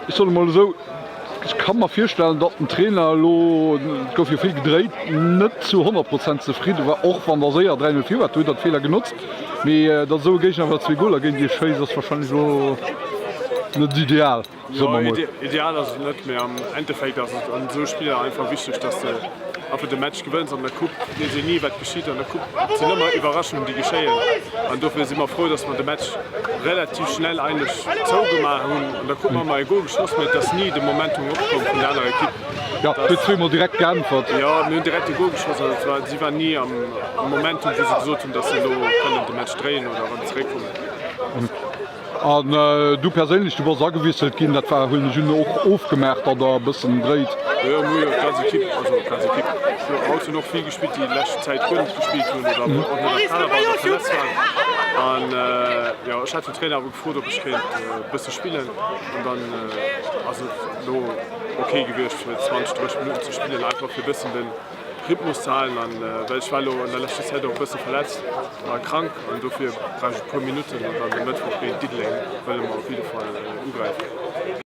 Ech soen emol esou, ech ka mer virstellen, datt den Trainer elo, et gouf jo vill gedréit, net zu 100 Prozent zefridde war, och wann der séier 3, 0 vir waart. Do hutt der d'Feeler genotzt, mee datt esou e Géigner awer zwee Goler géint iech schéisst, ass warscheinlech elo net ideal, soe mer emol. Jo, ideal ass et net, mee am Endeffekt ass et an esou Spiller einfach wichteg, datt s de einfach de Match gewënns. An der Coupe weess een ni, wat geschitt. An der Coupe sinn ëmmer Iwwerraschungen, déi geschéien an dofir si mer frou, datt mer de Match relativ schnell eigentlech zougemaach hunn. An da krute mer ëmmer e Gol geschoss, mee et ass ni de Momentum opkomm vun der anerer Ekipp. Jo, dir hutt zweemol direkt geäntwert. Jo, mir hunn direkt e Gol geschoss. Also et war, si waren ni am Momentum, wou se gesot hunn, datt se elo kënnen de Match dréien oder erëm zeréckkommen. An du perséinlech, du bass agewiesselt ginn, dat war, huelen ech un, och ofgemaach, datt der e bëssen dréit? Jo, mir hu jo d'ganz Ekipp, also d'ganz Ekipp, haut hunn och vill gespillt, déi lescht Zäit guer net gespillt hunn oder och net am Kader waren oder verletzt waren. An jo, ech hat den Trainer awer gefrot, ob ech kéint e bësse spillen an dann ass et elo ok gewiescht fir 20, 30 Minutten ze spillen, einfach fir e bëssen de Rhythmus ze halen an well ech war elo an der leschter Zäit och e bësse verletzt a krank an dofir brauch ech e puer Minutten an dann de Mëttwoch géint Diddeleng wëlle mer op jidde Fall ugräifen.